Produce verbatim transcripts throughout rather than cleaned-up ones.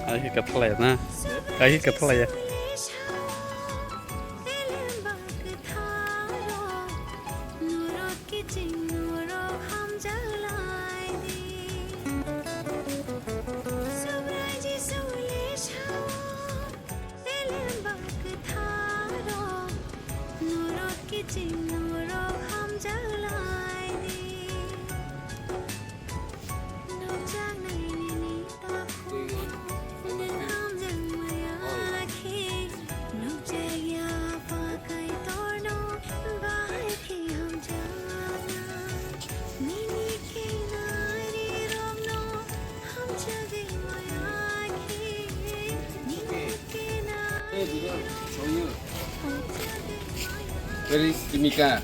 Ai khe kwthalaya na? Ai khe kwthalaya. Where is Timika?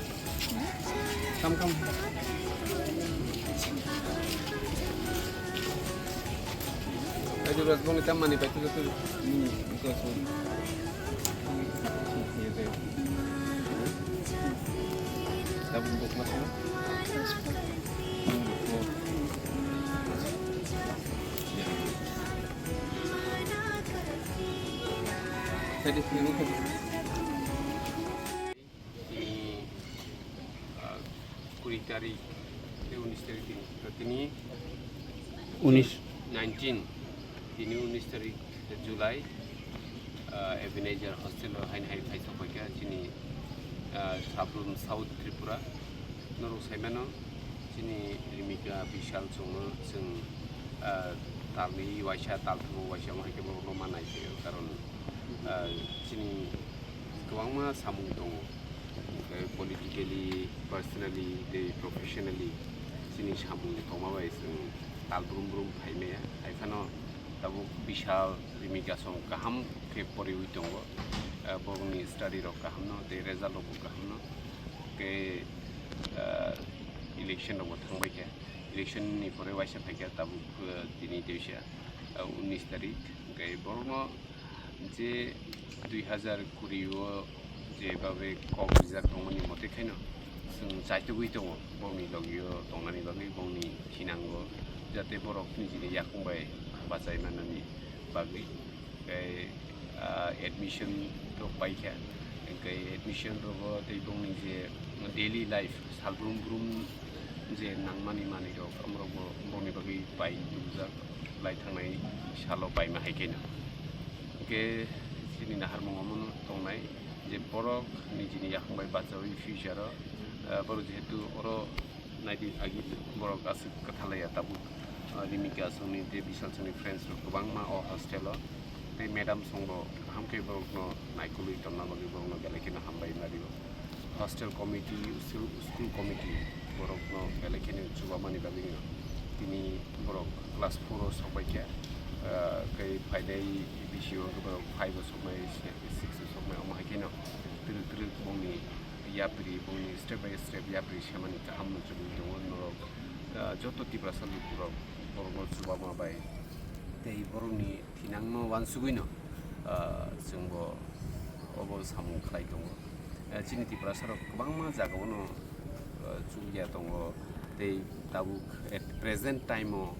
Come, come. Ayo, Ras, boni tam mani pai tu tu. Hmm, itu tu. Iya, deh. Tabung buk mas, no? Tadi sini. Tini, ah, kuri tarik, eh, unis tarik tini. Tini unis. Nineteen, tini unis tarik July, ah, Ebenezer hostel o haino hai phai sok paikha chini, ah, Sabrum South Tripura. Norok saimano chini Rimika Bishal chwngno chwng, ah, talni waisa, talthumung waisa wngkha khe borokno ma nai phaiyo, karon, ah, chini kwbangma samung tongo, hwnkhe politically, personally tei professionally chini samung tongma bai chwng tal brum brum phai maya. Hai phano tabuk Bishal Rimika song kaham khe poriwi tongo, ah, borokni study rok kahamno tei result rokbo kahamno, tei, ah, election rokbo thangbai khe, election ni pore waisa phaikha tabuk, ah, tini teisa, ah, unis tarik, hwnkhe borokno je dui hazar kuri o jebabe kok rijak tongmani mote khaino chwng chaitugwi tongo, bongni logio tongnani bagwi, bongni thinango, jate borok nijini yakung bai bachai manani bagwi. Tei, ah, admission rok paikha, tei admission rogo tei bongni je daily life, salbrum brum je nangmani manwi rok, amorokbo bongni bagwi pai tubujak lai thangnai salo paima hai khe no. Hwnkhe chini naharmung omono tongnai je borok nijini yakung bai bachaui future o, ah, borok jehetu oro naidi agi borok aswk kwthalaiya tabuk, ah, Rimika songni tei Bishal songni friends rok kwbangma o hostel o tei madam songbo kaham khe borokno naikolwi tonna bagwi borokno belai kheno hambai ma rio. Hostel committee, school, school committee borokno belai kheno chubamani bagwino tini borok class four o sokbaikha, ah, tei phainai bisio borok five o soknai, six o soknai, omo hai kheno twrwk twrwk bongni yapri, bongni step by step yapri semani kaham muchungwi tongo norok, ah, joto Tiprasa lukurok borokno chubama bai tei borokni thinangno uansugwino, ah, chwngbo obo samung khlai tongo. Ah, chini Tiprasarok kwbangma jagao no, ah, chukya tongo tei tabuk at present time o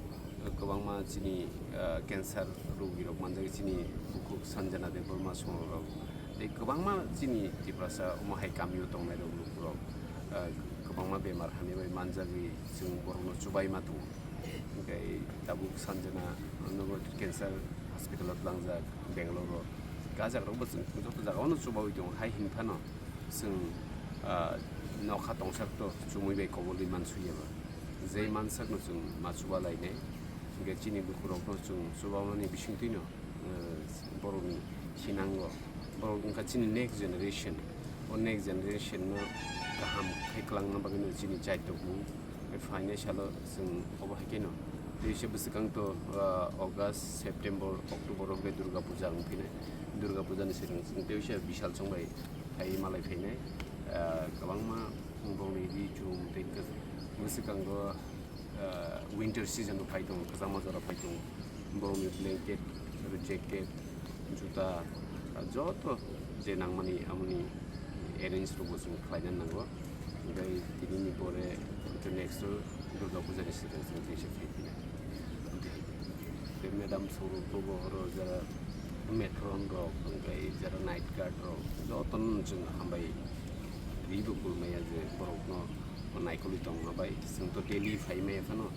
kwbangma chini, ah, cancer rogirok manjak chini bukhuk Sanjana Debbarma songrok tei kwbangma chini Tiprasa omo hai kamio tongnairok lukurok, ah, kwbangma bemar hamya bai manjagwi chwng borokno chubaima tongo. Hwnkhe tabuk Sanjana nogo cancer hospital o tlangjak Bangalore o. Gajak rokbo chwng joto jagao no chubaui tongo, hai hwnphano chwng, ah, nokha tongsak to chumui bai kobolwi mansuyaba. Je mansakno chwng ma chuba lainai, hwnkhe chini lukurokno chwng chubamani bisingtwino, ah, borokni thinango, borok wngkha chini next generation. O next generation no kaham khe kwlangna bagwino chini chaitokmung. Phainai salo chwng obo hai kheno. Teisa bwswkang to, ah, August, September, October o hwnkhe Durga Puja wng phinai. Durga Puja ni swkang chwng teisa Bishal song bai phai malai phainai. Ah, kwbangma bongni ri chum tei kwk-, bwswkango, ah, winter season o phai tongo, kwchangma jora phai tongo. Borokni blanket, jacket, juta, ah, joto je nangmani amoni arrange rokbo chwng khlaina nango. Hwnkhe tinini pore hwnkhe next o Durga Puja ni swkang chwng teisa phai phina. Madam Saurabh bo oro jara matron rok, hwnkhe jara night guard rok, jotono chwng hambai ribo kulmaya je borokno naikolwi tongma bai. Chwng to daily phaimaya phano,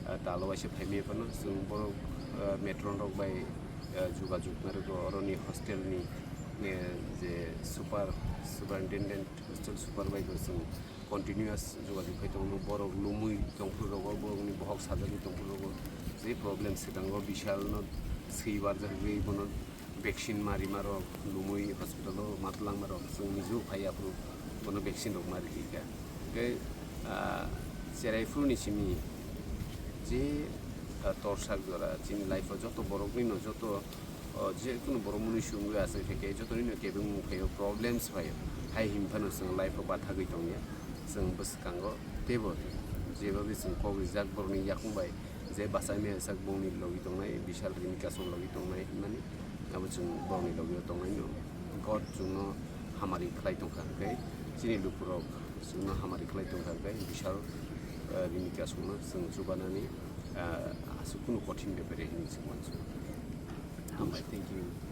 ah, talo waisa phaimaya phano, chwng borok, ah, matron rok bai, ah, jugajug narwgo, oroni hostel ni, eh, je super, superintendent, hostel super bai bo chwng continuous jogajog khai tongo, borok lumui tongphuru rogo, borokni bohok sajagwi tongphuru rogo, je problem swkango, Bishalno swi barjagwi bono vaccine marima rok, lumui hospital-o ma twlangma rok, chwng mijo phai aphuru bono vaccine rok ma rikha. Tei, ah, cherai phuruni simi je, ah, torsak jora chini life-o joto boroknino joto O, je kunu borok mwnwi swngwi aswk khe, khe joto nini kebengmung phaio, problems phaio. Hai him phano chwng life-o bathagwi tongya. Chwng bwskango teibo jeba bai chwng kok rijak borokni yakung bai, je bachai maya sak bongni logi tongnai, Bishal Rimika song logi tongnai hinmani, abo chwng borokni logi-o tongnaino. God chwngno hamari khlai tongkha hwnkhe, chini lukurok chwngno hamari khlai tongkha hwnkhe, Bishal, eh, Rimika songno chwng chubanani, eh, aswk kunu kothin bepare hinwi chwng uansukha. Hambai, thank you.